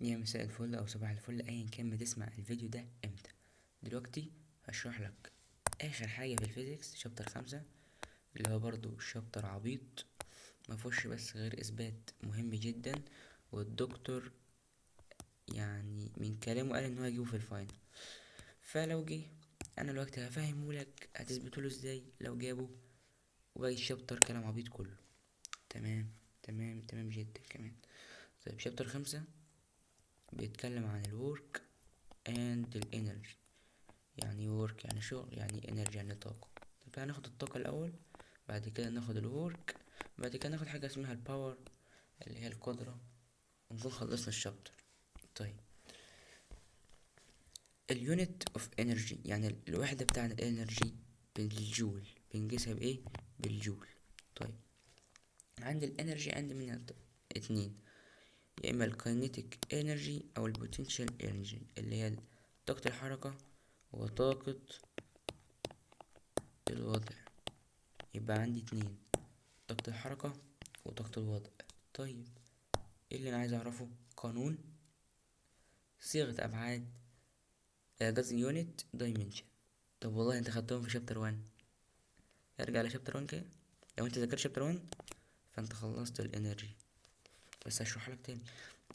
يا مساء الفل او صباح الفل ايا كان بتسمع الفيديو ده امتى. دلوقتي هشرح لك اخر حاجة في ال physics chapter 5 اللي هو برضو chapter عبيط مفهوش بس غير اثبات مهم جدا، والدكتور يعني من كلامه قال ان هو هيجيبه في ال final. فلو جه انا دلوقتي هفهمه لك هتثبته له ازاي لو جابه، وباقي ال chapter كلام عبيط كله. تمام تمام تمام جدا كمان. طيب chapter 5 بيتكلم عن ال work and ال energy، يعني work يعني شغل، يعني energy يعني طاقة. طب تعالى ناخد الطاقة الأول، بعد كده ناخد ال work، بعد كده ناخد حاجة اسمها ال power اللي هي القدرة، ونكون خلصنا ال chapter. طيب ال unit of energy يعني الوحدة بتاع ال energy بالجول، بنقيسها بايه؟ بالجول. طيب عندي ال energy عندي منها اتنين، يا اما ال kinetic energy او ال potential energy اللي هي طاقة الحركة وطاقة الوضع. يبقى عندي اتنين، طاقة الحركة وطاقة الوضع. طيب ايه اللي انا عايز اعرفه؟ قانون صيغة ابعاد، قصدي unit dimension. طب والله انت خدتهم في chapter 1، ارجع ل chapter 1 كده. لو انت ذاكرت chapter 1 فانت خلصت ال energy. بس هشرح لك تاني.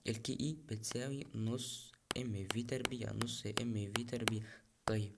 ال KE بتساوي نص M V تربيع، نص M V تربيع. طيب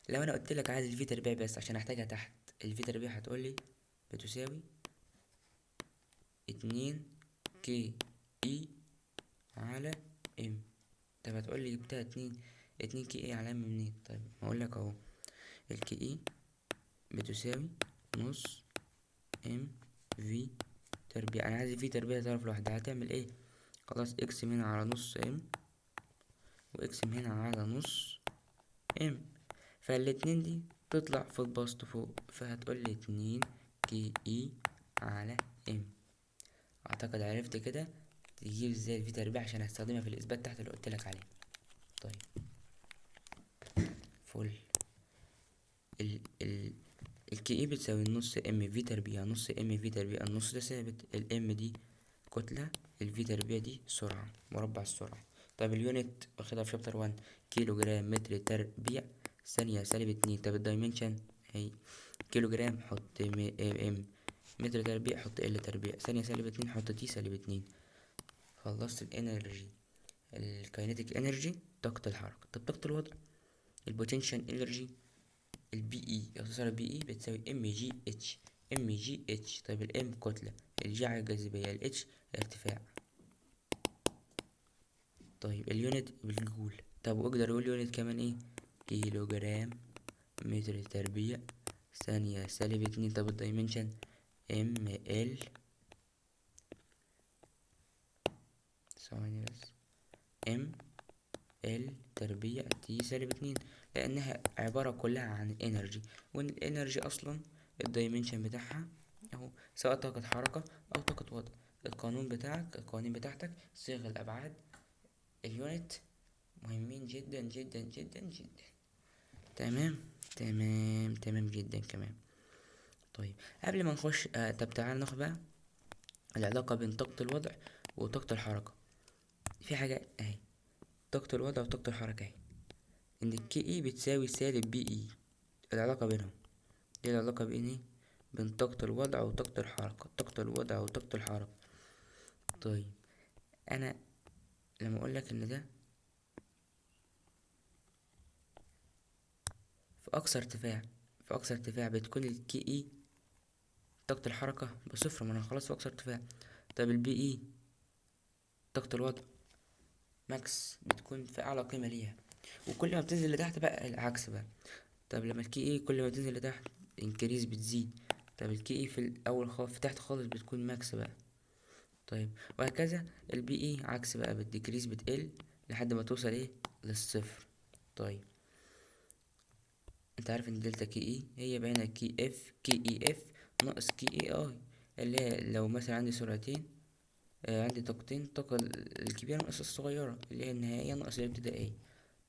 لو انا قلت لك عايز ال V تربيع بس عشان احتاجها تحت، ال V تربيع هتقول لي بتساوي 2 KE على M. طب هتقول لي جبتها 2 KE على M منين؟ طيب هقول لك اهو، ال KE بتساوي نص M V تربيع. انا عايز V تربيع تعرف لوحدها، هتعمل ايه؟ خلاص اكس من هنا على نص M و X من هنا على نص M، فالاتنين دي تطلع في البسط فوق، فهتقول لي 2 KE على M. اعتقد عرفت كده تجيب ازاي ال V تربيع عشان هستخدمها في الاثبات تحت اللي قلت لك عليه. طيب فل ال KE بتساوي نص M V تربيع، نص M V تربيع، النص ده ثابت، ال M دي كتلة، ال V تربيع دي سرعة، مربع السرعة. طيب ال unit واخدها في chapter 1 كيلو جرام متر تربيع ثانية سالب 2. طب ال dimension هي كيلو جرام حط M، متر تربيع حط L تربيع، ثانية سالب 2 حط T سالب 2. خلصت ال energy، ال kinetic energy طاقة الحركة. طب طاقة الوضع ال potential energy ال PE، اختصار ال PE بتساوي M G H، M G H. طيب ال M كتلة، ال G على الجاذبية، ال H ارتفاع. طيب ال unit بالجول. طب واقدر اقول unit كمان ايه؟ كيلو جرام متر تربيع ثانية سالب 2. طب ال dimension M L، ثواني بس، M L تربيع T سالب 2، لانها عبارة كلها عن energy، وان ال energy اصلا ال dimension بتاعها اهو سواء طاقة حركة او طاقة وضع. القانون بتاعك، القوانين بتاعتك، صيغ الابعاد، ال unit، مهمين جدا جدا جدا جدا. تمام تمام تمام جدا كمان. طيب قبل ما نخش، طب تعال ناخد بقى العلاقة بين طاقة الوضع وطاقة الحركة. في حاجة اهي، طاقة الوضع وطاقة الحركة اهي، ان ال KE بتساوي سالب PE. العلاقة بينهم دي العلاقة بين ايه؟ بين طاقة الوضع وطاقة الحركة، طاقة الوضع وطاقة الحركة. طيب انا لما اقول لك ان ده في اقصى ارتفاع، في اقصى ارتفاع بتكون ال KE طاقة الحركة بصفر، ما انا خلاص في اقصى ارتفاع. طب ال PE طاقة الوضع max بتكون في اعلى قيمة ليها، وكل ما بتنزل لتحت بقى العكس بقى. طب لما ال KE كل ما بتنزل لتحت increase بتزيد، طب ال KE في الاول خالص في تحت خالص بتكون max بقى. طيب وهكذا ال PE عكس بقى، بت decrease بتقل لحد ما توصل ايه؟ للصفر. طيب انت عارف ان delta KE هي بعينها KF KE F ناقص KE I، اللي هي لو مثلا عندي سرعتين، عندي طاقتين، الطاقة الكبيرة ناقص الصغيرة اللي هي النهائية ناقص الابتدائية.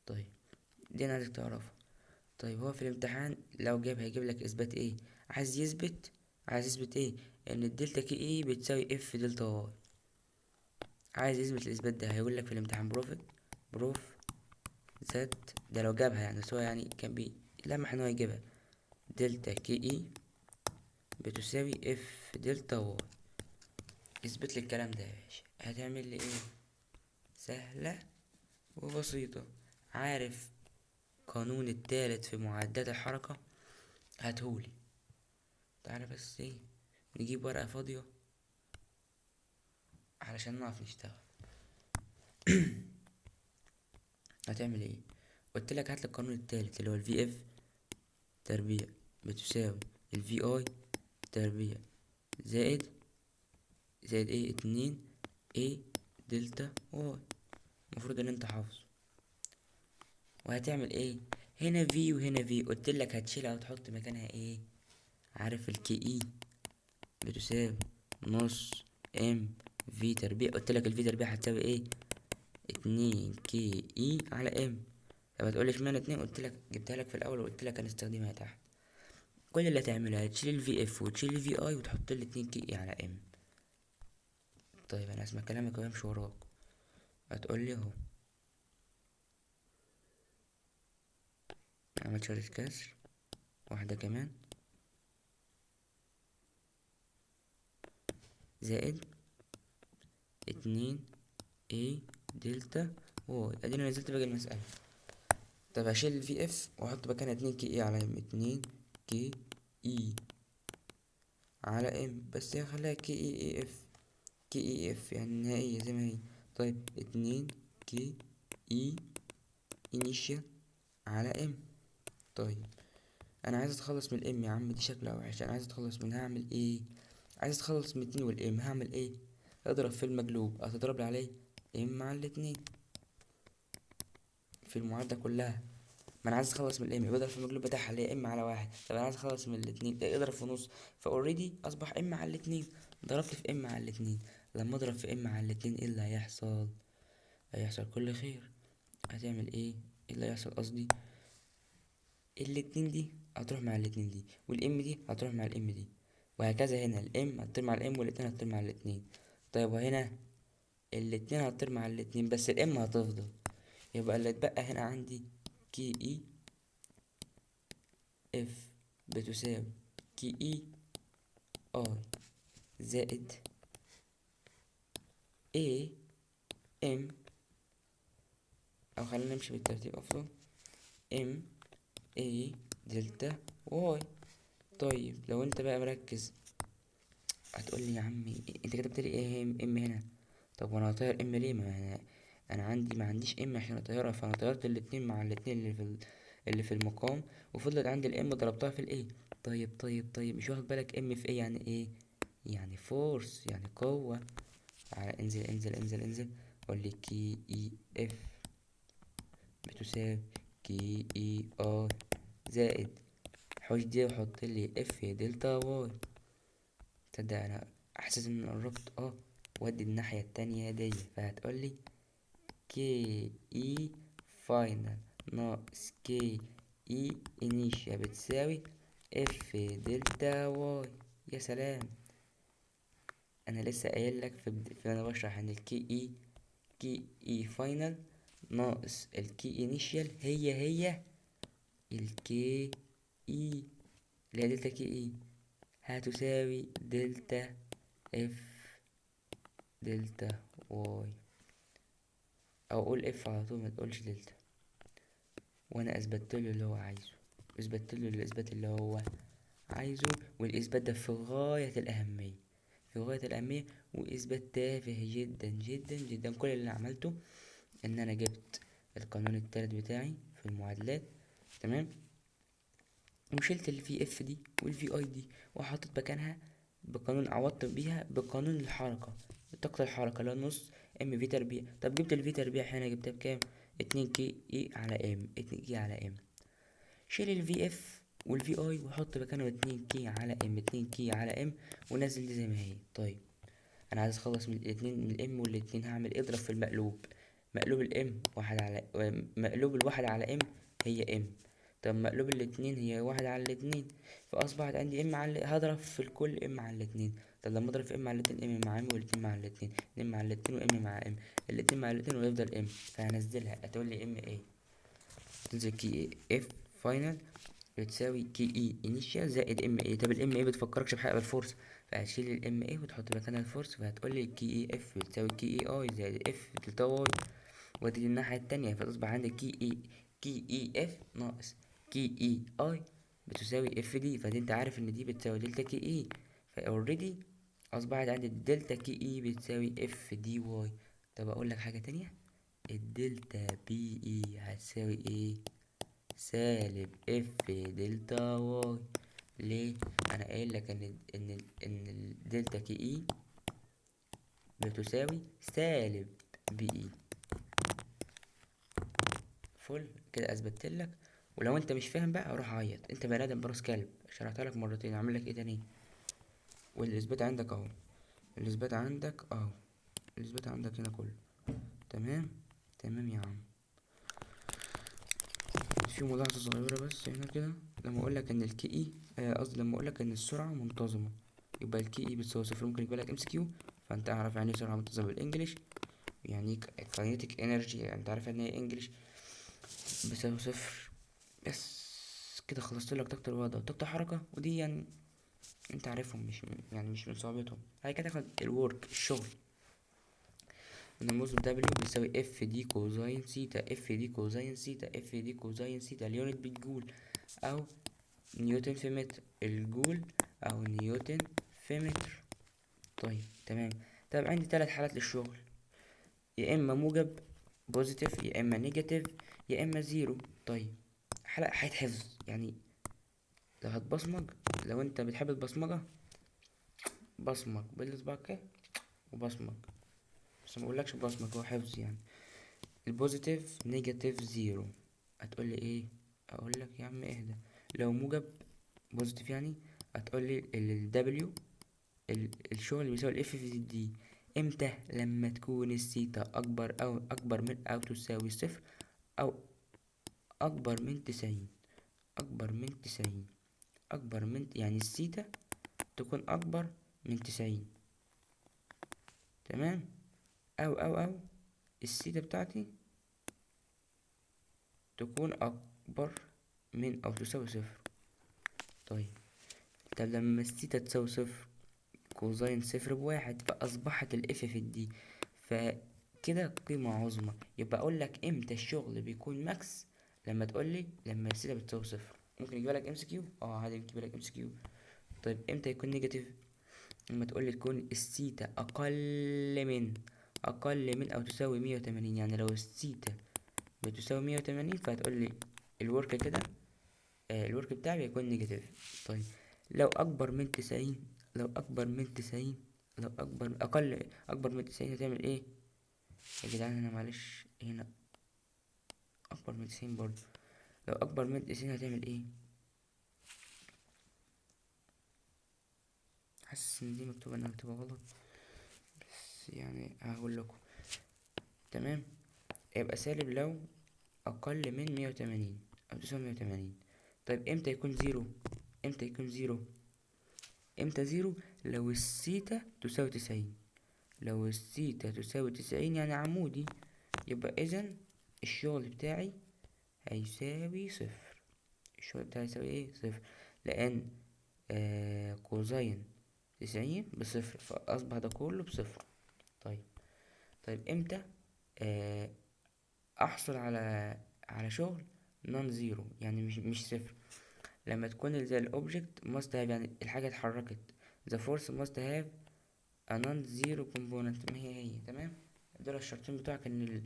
طيب دي انا عايزك تعرفها. طيب هو في الامتحان لو جاب هيجيب لك اثبات ايه؟ عايز يثبت ايه؟ ان ال delta KE بتساوي F delta Y. عايز يثبت الاثبات ده، هيقول لك في الامتحان prove it، prove that، ده لو جابها يعني، بس هو يعني كان بيلمح ان هو يجيبها. delta KE بتساوي F delta Y. اثبت لي الكلام ده يا باشا. هتعمل لي ايه؟ سهلة وبسيطة. عارف قانون التالت في معادلات الحركة؟ هاتهولي. تعالى بس ايه، نجيب ورقة فاضية علشان نعرف نشتغل. هتعمل ايه؟ قلت لك هات لي القانون التالت اللي هو ال VF تربيع بتساوي ال VI تربيع زائد ايه؟ 2 A delta Y. المفروض ان انت حافظه. وهتعمل ايه؟ هنا V وهنا V، قلت لك هتشيلها وتحط مكانها ايه؟ عارف ال KE بتساوي نص M V تربيع، قلت لك ال V تربيع هتساوي ايه؟ 2 KE على M. طب هتقولي اشمعنى 2؟ قلت لك جبتها لك في الاول وقلت لك هنستخدمها تحت. كل اللي هتعمله هتشيل ال VF وتشيل ال VI وتحط لي 2 KE على M. طيب انا اسمع كلامك وامشي وراك. هتقول لي اهو عملت شوية كسر، واحدة كمان زائد 2 A delta Y. ادينا نزلت باقي المسألة. طب هشيل ال VF واحط مكانها 2 KE على M، 2 KE على M، بس هي خليها KE A F، KE F يعني نهائية زي ما هي. طيب 2 KE initial على M. طيب انا عايز اتخلص من ال M يا عم، دي شكلها وحش، انا عايز اتخلص منها. هعمل ايه؟ عايز اتخلص من 2 وال M، هعمل ايه؟ اضرب في المقلوب، هتضرب لي عليه M على الاتنين في المعادلة كلها. ما انا عايز اتخلص من ال M، يبقى اضرب في المقلوب بتاعها اللي هي M على 1. طب انا عايز اتخلص من الاتنين، اضرب في نص، ف already اصبح M على الاتنين. ضربت في M على الاتنين، لما اضرب في M على الاتنين ايه اللي هيحصل؟ هيحصل كل خير. هتعمل ايه؟ ايه اللي هيحصل قصدي؟ الاتنين دي هتروح مع الاتنين دي، وال M دي هتروح مع ال M دي، وهكذا. هنا ال M هتطير مع ال M والاتنين هتطير مع الاتنين. طيب وهنا الاتنين هتطير مع الاتنين بس ال M هتفضل، يبقى اللي اتبقى هنا عندي KE F بتساوي KE I زائد A M، او خلينا نمشي بالترتيب افضل، M A delta Y. طيب لو انت بقى مركز هتقول لي يا عمي انت كتبت لي ايه M هنا؟ طب وانا هطير M ليه؟ ما انا عندي ما عنديش M عشان اطيرها، فانا طيرت الاتنين مع الاتنين اللي في المقام، وفضلت عندي ال M ضربتها في ال A. طيب طيب طيب مش واخد بالك M في A يعني ايه؟ يعني force، يعني قوة. تعالى انزل انزل انزل انزل، قول لي KE F بتساوي KE I زائد حوش دي وحط لي F delta Y. تصدق انا حاسس ان قربت، ودي الناحية التانية دي، فهتقول لي KE final ناقص KE initial بتساوي F delta Y. يا سلام، انا لسه قايل لك في انا بشرح ان ال KE final ناقص ال K initial هي هي ال KE اللي هي delta KE هتساوي delta F delta Y، او قول F على طول ما تقولش دلتا. وانا اثبتت له اللي هو عايزه، اثبتت له الاثبات اللي هو عايزه، والاثبات ده في غاية الاهمية، في غاية الاهمية، واثبات تافه جدا جدا جدا. كل اللي عملته ان انا جبت القانون التالت بتاعي في المعادلات، تمام، وشلت ال VF دي وال VI دي وحطيت مكانها بقانون، عوضت بيها بقانون الحركة، طاقة الحركة اللي هو نص M V تربيع. طب جبت ال V تربيع هنا جبتها بكام؟ 2 KE على M، 2 K على M. شيل ال VF وال VI وحط مكانه 2 K على M، 2 K على M، ونزل دي زي ما هي. طيب انا عايز اتخلص من الاتنين، من ال M والاتنين، هعمل ايه؟ اضرب في المقلوب، مقلوب ال M واحد على مقلوب الواحد على M هي M، طب مقلوب الاتنين هي واحد على الاتنين، فاصبحت عندي M على، هضرب في الكل M على الاتنين. طب لما اضرب في M على الاتنين، M مع M والاتنين مع الاتنين، اتنين مع الاتنين و M مع M، الاتنين مع الاتنين ويفضل M، فهنزلها هتقول لي M ايه؟ تنزل K F final بتساوي K E initial زائد M A. طب ال M A بتفكركش بحاجه بال force، فهتشيل ال M A وتحط مكانها ال force، فهتقول لي K E F بتساوي K E I زائد F delta Y، ودي الناحيه التانية، فتصبح عندك K E F ناقص K E I بتساوي F D، فدي انت عارف ان دي بتساوي delta K E، ف already اصبحت عندي ال delta K E بتساوي F D Y. طب اقول لك حاجه تانية، ال delta P E هتساوي ايه؟ سالب F delta Y. ليه؟ انا قايل لك ان ال delta K E بتساوي سالب P E. فل كده اثبتت لك. ولو انت مش فاهم بقى روح عيط، انت بني ادم براس كلب، شرحتها لك مرتين، اعمل لك ايه تاني؟ والاثبات عندك اهو، الاثبات عندك اهو، الاثبات عندك هنا كله تمام. تمام يا عم. في ملاحظة صغيرة بس هنا كده، لما اقول لك ان ال K E، قصدي لما اقول لك ان السرعة منتظمة يبقى ال K E بتساوي صفر، ممكن يجيب لك MCQ، فانت اعرف يعني ايه سرعة منتظمة بال English، يعني kinetic energy، يعني انت عارف ان هي English بتساوي صفر. بس كده خلصت لك طاقة الوضع وطاقة الحركة، ودي يعني انت عارفهم، مش يعني مش من صعوبتهم. بعد كده تاخد ال work الشغل، النموذج W بيساوي F D cosine theta، F D cosine theta، F D cosine theta، ال unit بالجول او نيوتن في متر، الجول او نيوتن في متر. طيب تمام. طب عندي 3 حالات للشغل، يا اما موجب positive، يا اما negative، يا اما zero. طيب حلقة هيتحفظ، يعني لو هتبصمج، لو انت بتحب البصمجة بصمج بالصباع كده وبصمج، بس ما اقولكش بصمج، هو حفظ يعني. ال positive negative zero، هتقولي ايه؟ اقولك يا عم اهدى، لو موجب positive يعني هتقولي ال W الشغل اللي بيساوي ال F في D امتى؟ لما تكون الثيتا اكبر او اكبر من او تساوي صفر او اكبر من 90، اكبر من 90، اكبر من، يعني الثيتا تكون اكبر من 90، تمام؟ او الثيتا بتاعتي تكون اكبر من او تساوي صفر. طب لما الثيتا تساوي صفر cosine صفر بواحد، فاصبحت ال F في ال D، فكده قيمة عظمى. يبقى اقول لك امتى الشغل بيكون max؟ لما تقول لي لما الثيتا بتساوي صفر. ممكن يجيب لك MCQ، عادي يجيب لك MCQ. طيب امتى يكون negative؟ لما تقول لي تكون الثيتا اقل من او تساوي 180، يعني لو الثيتا بتساوي 180 فهتقول لي ال work كده، ال work بتاعي بيكون negative. طيب لو اكبر من 90، لو اكبر من 90، لو اكبر اقل اكبر من 90 هتعمل ايه يا جدعان؟ هنا معلش، هنا اكبر من 90 برضه، لو اكبر من 90 هتعمل ايه؟ حاسس ان دي مكتوبه انها مكتوبه غلط، بس هقول لكم. تمام، يبقى سالب لو اقل من 180 او تساوي 180. طيب امتى يكون zero؟ امتى يكون zero؟ امتى zero؟ لو الثيتا تساوي 90. لو الثيتا تساوي 90 يعني عمودي، يبقى اذن الشغل بتاعي هيساوي صفر. الشغل بتاعي هيساوي ايه؟ صفر، لان cosine 90 بصفر، فاصبح ده كله بصفر. طيب امتى احصل على شغل non zero، يعني مش صفر؟ لما تكون زي ال object must have، يعني الحاجة اتحركت، the force must have a non zero component، ما هي هي. تمام، دول الشرطين بتوعك ان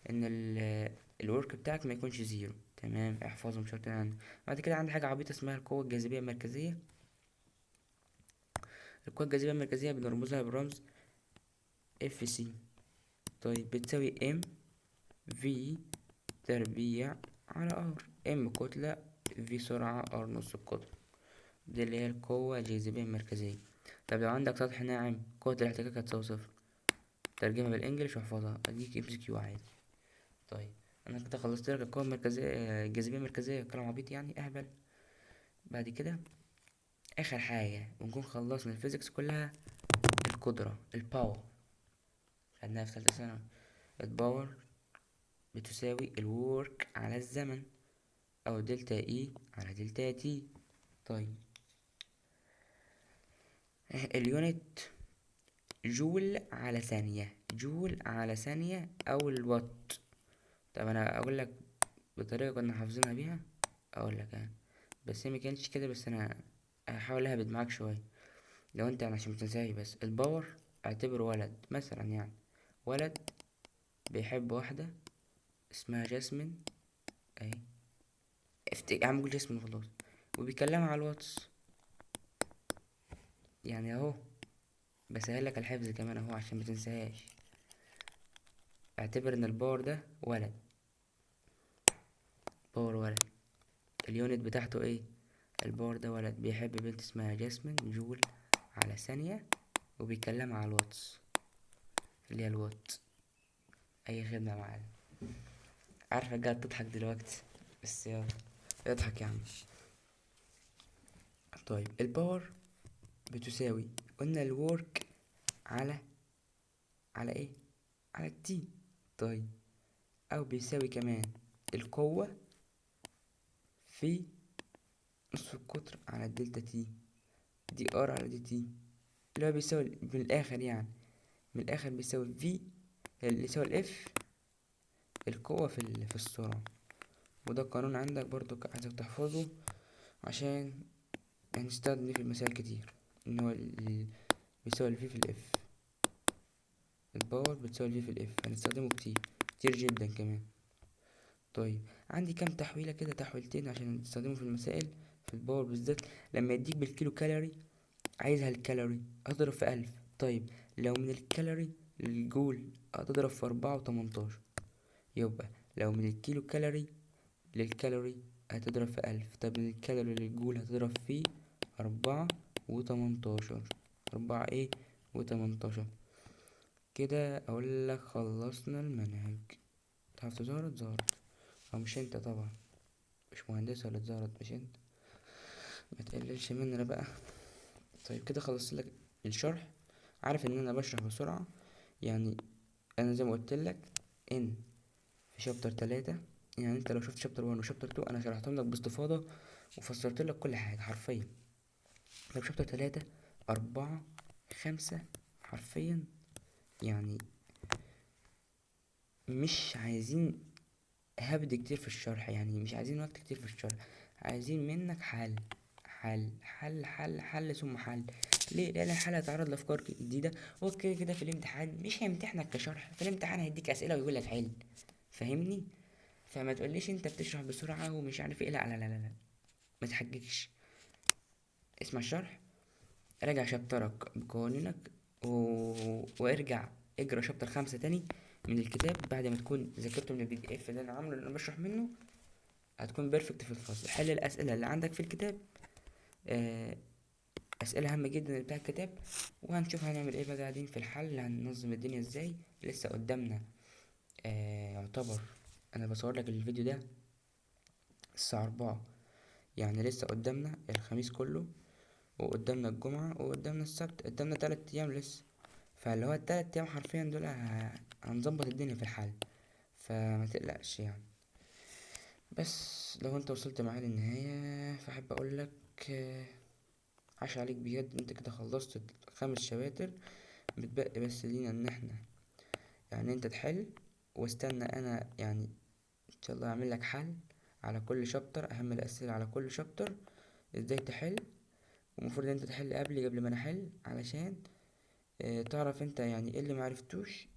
ال work بتاعك ما يكونش zero. تمام، احفظهم شرطين عندك. بعد كده عندي حاجة عبيطة اسمها القوة الجاذبية المركزية. القوة الجاذبية المركزية بنرمزها برمز F C. طيب بتساوي M V تربيع على R، M كتلة، V سرعة، R نص القطر، دي اللي هي القوة الجاذبية المركزية. طب لو عندك سطح ناعم قوة الاحتكاك هتساوي صفر، ترجمها بال English واحفظها، اديك MCQ عادي. طيب انا كده خلصت لك القوة المركزية، الجاذبية المركزية، كلام عبيط يعني اهبل. بعد كده اخر حاجة ونكون خلصنا ال physics كلها، القدرة، ال power، خدناها في تالتة ثانوي. ال power بتساوي ال work على الزمن، او delta E على delta T. طيب ال unit جول على ثانية، جول على ثانية او الوات. طب انا اقول لك بطريقة كنا حافظينها بيها، اقول لك انا بس هي ما كانتش كده، بس انا هحاول اهبد معاك شوية لو انت يعني عشان متنساش. بس ال power اعتبره ولد مثلا، يعني ولد بيحب واحدة اسمها جاسمين، اهي يا عم قول جاسمين وخلاص، وبيكلمها على الواتس، يعني اهو بسهل لك الحفظ كمان اهو عشان ما تنساهاش. اعتبر ان ال power ده ولد، power ولد، ال unit بتاعته ايه؟ ال power ده ولد بيحب بنت اسمها جاسمين، جول على ثانية، وبيكلمها على الواتس اللي هي الوات. اي خدمة يا معلم، عارفك قاعد تضحك دلوقتي بس يلا اضحك يا عم. طيب ال power بتساوي قلنا ال work على ايه؟ على ال T. طيب او بيساوي كمان القوة في نص القطر على ال delta T، dR على dt، اللي هو بيساوي من الاخر، يعني من الاخر بيساوي V اللي يساوي ال F القوة في السرعة. وده قانون عندك برضو عايزك تحفظه عشان هنستخدم في المسائل كتير، ان هو بيساوي ال V في ال F، ال power بتساوي ال V في ال F، هنستخدمه كتير كتير جدا كمان. طيب عندي كام تحويلة كده، تحويلتين عشان نستخدمه في المسائل في ال power بالذات. لما يديك بالكيلو كالوري عايزها الكالوري اضرب في 1000. طيب لو من الكالوري للجول هتضرب في 4.18، يبقى لو من الكيلو كالوري للكالوري هتضرب في 1000. طب من الكالوري للجول هتضرب في 4.18، أربعة إيه وتمنتاشر. كده أقول لك خلصنا المنهج. تعرف تزهرت؟ زهرت. أو مش أنت طبعا، مش مهندسة اللي اتزهرت، مش أنت، ما تقللش مننا بقى. طيب كده خلصت لك الشرح. عارف إن أنا بشرح بسرعة، يعني أنا زي ما قلت لك إن في chapter 3، يعني أنت لو شفت chapter 1 و chapter 2 أنا شرحتهم لك باستفاضة وفسرت لك كل حاجة حرفيا. طب chapter 3 4 5 حرفيا يعني مش عايزين هبد كتير في الشرح، يعني مش عايزين وقت كتير في الشرح، عايزين منك حل حل حل حل حل ثم حل. ليه؟ لأن الحل هيتعرض لأفكار جديدة، هو كده كده في الامتحان مش هيمتحنك كشرح، في الامتحان هيديك أسئلة ويقول لك حل، فاهمني؟ فما تقوليش انت بتشرح بسرعة ومش عارف ايه، لا لا لا لا لا، ما تحججش، اسمع الشرح، راجع شابترك بقوانينك وارجع اجرا chapter 5 تاني من الكتاب بعد ما تكون ذاكرته من ال PDF اللي انا عامله اللي انا بشرح منه، هتكون perfect في الفصل. حل الاسئله اللي عندك في الكتاب، اسئله هامه جدا بتاع الكتاب، وهنشوف هنعمل ايه بقى قاعدين في الحل، هننظم الدنيا ازاي. لسه قدامنا، يعتبر انا بصور لك الفيديو ده الساعه 4، يعني لسه قدامنا الخميس كله، وقدامنا الجمعه، وقدامنا السبت، قدامنا 3 ايام لسه. فاللي هو التلات ايام حرفيا دول هنظبط الدنيا في الحل، فما تقلقش. بس لو انت وصلت معايا للنهاية فأحب اقولك، عاش عليك بجد، انت كده خلصت 5 شباتر، متبقي بس لينا ان احنا انت تحل، واستنى انا ان شاء الله اعمل لك حل على كل شابتر، اهم الاسئله على كل شابتر ازاي تحل، ومفروض ان انت تحل قبل ما انا احل، علشان تعرف انت ايه اللي معرفتوش،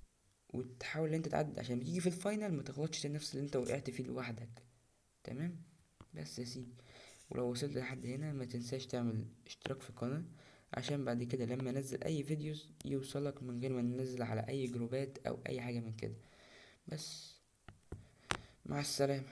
وتحاول ان انت تعدي عشان تيجي في الفاينل ما تغلطش نفس اللي انت وقعت فيه لوحدك. تمام؟ بس يا سيدي، ولو وصلت لحد هنا ما تنساش تعمل اشتراك في القناة عشان بعد كده لما انزل اي videos يوصلك من غير ما ننزل على اي جروبات او اي حاجة من كده. بس مع السلامة.